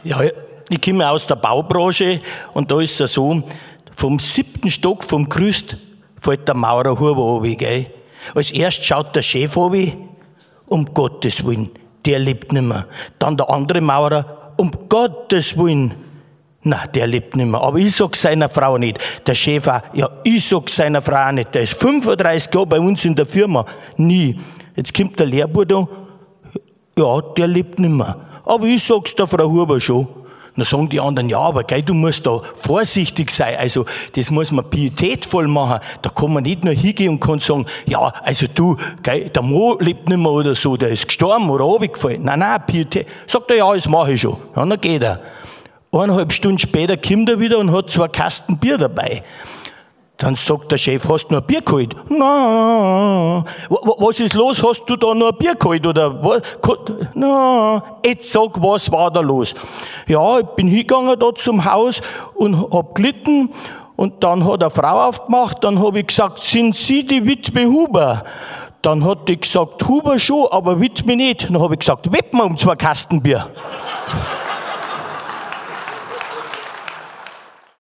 Ja, ich komme aus der Baubranche und da ist es so, vom siebten Stock vom Gerüst fällt der Maurer Huber runter, gell? Als erst schaut der Chef runter, um Gottes Willen, der lebt nimmer. Dann der andere Maurer, um Gottes Willen, na, der lebt nimmer. Aber ich sag seiner Frau nicht. Der Chef auch, ja, ich sag seiner Frau auch nicht. Der ist 35 Jahre bei uns in der Firma. Nie. Jetzt kommt der Lehrbub da, ja, der lebt nimmer. Aber ich sag's der Frau Huber schon. Dann sagen die anderen, ja, aber gell, du musst da vorsichtig sein. Also, das muss man pietätvoll machen. Da kann man nicht nur hingehen und kann sagen, ja, also du, gell, der Mo lebt nimmer oder so, der ist gestorben oder runtergefallen. Nein, nein, Pietät. Sagt er, ja, das mache ich schon. Ja, dann geht er. Eineinhalb Stunden später kommt er wieder und hat zwei Kasten Bier dabei. Dann sagt der Chef, hast du noch ein Bier geholt? Na, was ist los? Hast du da noch ein Bier geholt? Oder was? Na, jetzt sag, was war da los? Ja, ich bin hingegangen da zum Haus und hab gelitten und dann hat eine Frau aufgemacht, dann hab ich gesagt, sind Sie die Witwe Huber? Dann hat die gesagt, Huber schon, aber Witwe nicht. Dann hab ich gesagt, wetten wir um zwei Kasten Bier.